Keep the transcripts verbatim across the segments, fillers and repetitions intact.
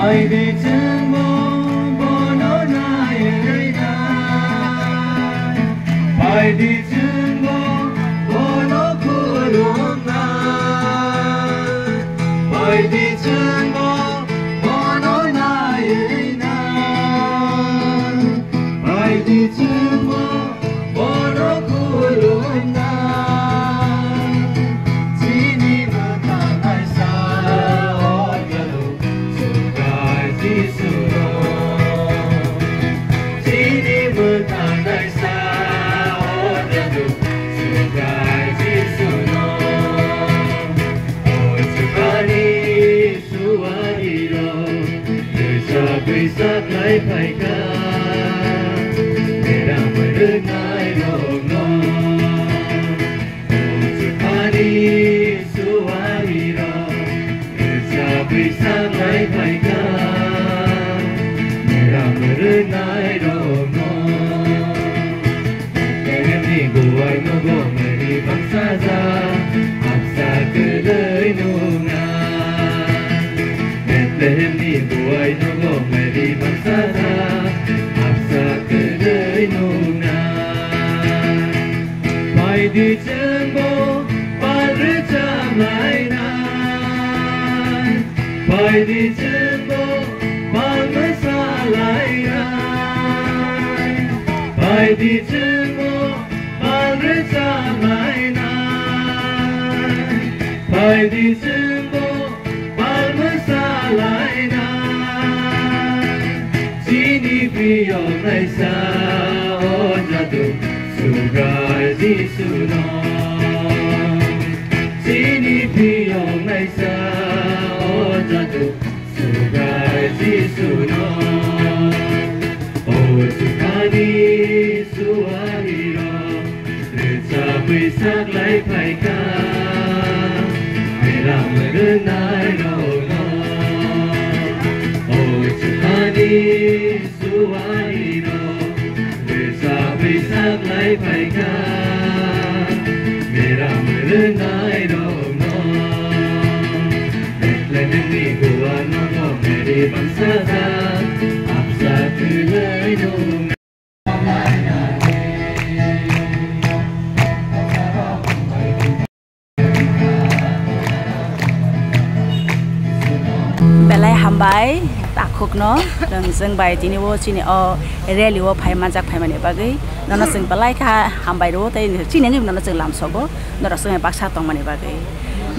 Phaidi chwngbo bono naiwi nai. Phaidi chwngbo bono khulumnai. Phaidi chwngbo bono naiwi nai. Phaidi chwngbo bono khulumnai. Chini mwthangnai sa o Jadu Sukai Jisuno. Chini mwthangnai sa o Jadu Sukai Jisuno. O Jisuni suariro, rwchapwi saklai phaikha, beram rwnairokno. O Jisuni suariro, rwchapwi saklai phaikha, beram rwnairokno. Bethlehemni buai nogo mari bangsa ja, apsa kwrwi nungnai. Bethlehemni buai nogo mari bangsa ja, apsa kwrwi nungnai. Phaidi chwngbo pal rwchablainai. Phaidi chwngbo pal mwsalainai. Phaidi chwngbo pal rwchablainai. Phaidi chwngbo pal mwsalainai. Chini phiyoknaisa o Jadu Sugai Jisuno. Chini phiyoknaisa o Jadu Sugai Jisuno. O Jisuni suariro, rwchapwi saklai phaikha, beram rwnairokno. O Jisuni suariro, rwchapwi saklai phaikha, beram rwnairokno. Bethlehemni buai nogo mari bangsa ja, apsa kwrwi nungnai. Belai hambai takhukno, chwng, chwng bai tini o chini o rally o phai manjak phaimani bagwi nono chwng belai kha hambai rwo tei chini wngwi nono chwng lamsogo norok chwng baksa tongmani bagwi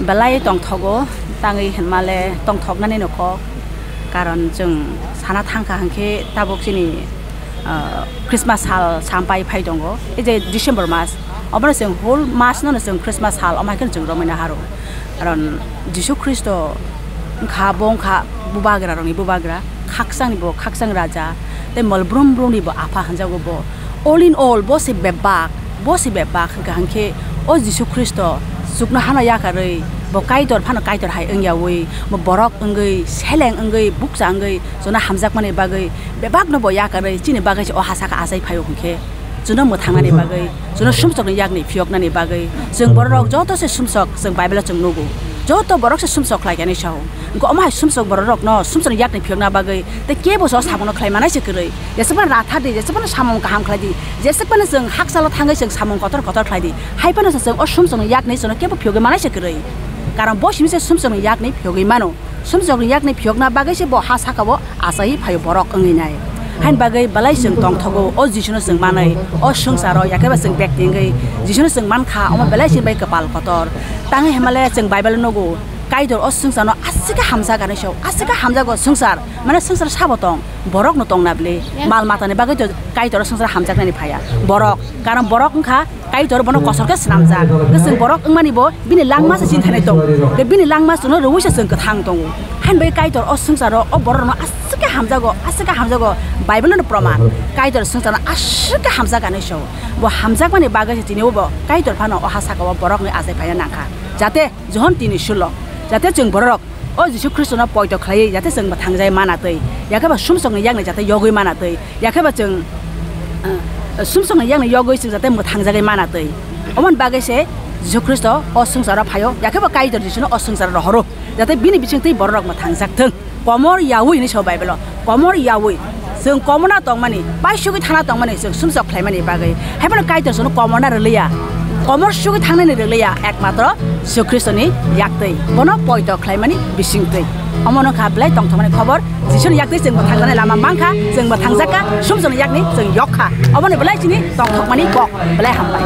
belai tongthogo tangwi hinmale tongthoknani nokho karon chwng sana thangkha hinkhe tabuk chini ah, Christmas sal sampai phai tongo, ei je December mas, obono chwng whole mas no chwng Christmas sal, omo hai kheno chwng romwi naharo. Karon Jisu Khristo wngkha, bo wngkha bubagra rokni bubagra, khakchangni bo khakchang raja, tei mol brum brumni bo apha hwnjago bo. All in all, bo se bebak, bo se bebak hwnkha hinkhe o Jisu Khristo chuknohano yakarwi, bo Kaitor phano Kaitor hai wngyawi, bo borok wngwi, seleng wngwi, bukcha wngwi, chwngno hamjakmani bagwi, bebakno bo yakarwi chini bagwi se o ha saka achai phaio hwnkhe, chwngno mwthangnani bagwi, chwngno sumsokni yakni phiyoknani bagwi, chwng bororok joto se sumsok, chwng Bible-o chwng nugo, joto borok se sumsok khlai khe hinwi sao. Wngkha omo hai sumsok bororokno sumsokni yakni phiyokna bagwi tei kebo se o samungo khlai manai se kwrwi. Jeswkmano rathar di, jeswkmano samung kaham khlai di, jeswkmano chwng hakchalo thangwi chwng samung kotor kotor khlai di, hai phano se chwng o sumsokni yakni chwngno kebo phiyogwi manai se kwrwi. Karon bo simi se sumsokni yakni phiyogwi mano. Sumsokni yakni phiyokna bagwi se bo ha saka-o achaiwi phaio borok wngwi nai. Haini bagwi belai chwng tongthogo, o Jisuno chwng manwi, o swngcharo yakhe ba chwng bekti wngwi Jisuno chwng mankha, omo belai chini bai kwpal kotor. Tangwi hwnmale chwng Bible-o nugo, Kaitor o swngcharno aswk khe hamjak ani sao, aswk khe hamjago swngchar, mane swngchar sabo tong, borokno tongna bwle, mal matani bagwi to Kaitor o swngchar hamjaknani phaiya. Borok, karon borok wngkha Kaitor bono kosor khe swnamjak. Tei chwng borok wngmani bo bini langma se chini thani tongo. Tei bini langma chwngno rwui se chwng kwthang tongo. Hain bai Kaitor o swngcharo o borokno aswk khe hamjago, aswk khe hamjago. Bible no proman. Kaitor swngcharno aswk khe hamjak ani sao. Bo hamjakmani bagwi se tini bo Kaitor phano o ha saka o borokni achai phaina nangkha. Jate Johon tini sulo, jate chwng borok o Jisu Khristono poito khlaiwi jate chwng mwthangjai mana twi, yakhe ba sumsokni yakni jate yogwi mana twi, yakhe ba chwng, eh, sumsokni yakni yogwi chwng jate mwthangjagwi mana twi. Omoni bagwi se Jisu Khristo o swngcharo phaio, yakhe ba Kaitor Jisuno o swngcharo rohoro, jate bini bisingtwi bororok mwthangjak thung. Komor yaui hinwi sao Bible-o. Komor yaui. Chwng komorna tongmani, paisugwi thana tongmani, chwng sumsok khlaimani bagwi. Haiphano Kaitor chwngno komorna rwliya. Komor sugwi thangnani rwliya, ekmatro Jisu Khristoni yaktwi. Bono poito khlaimani bisingtwi. Omono kha belai tongthokmani khobor. Jisuni yaktwi chwng mwthangjaknai lama mankha, chwng mwthangjakha, sumsokni yakni chwng yokkha. Omoni belai chini tongthokmani kok. Belai hambai.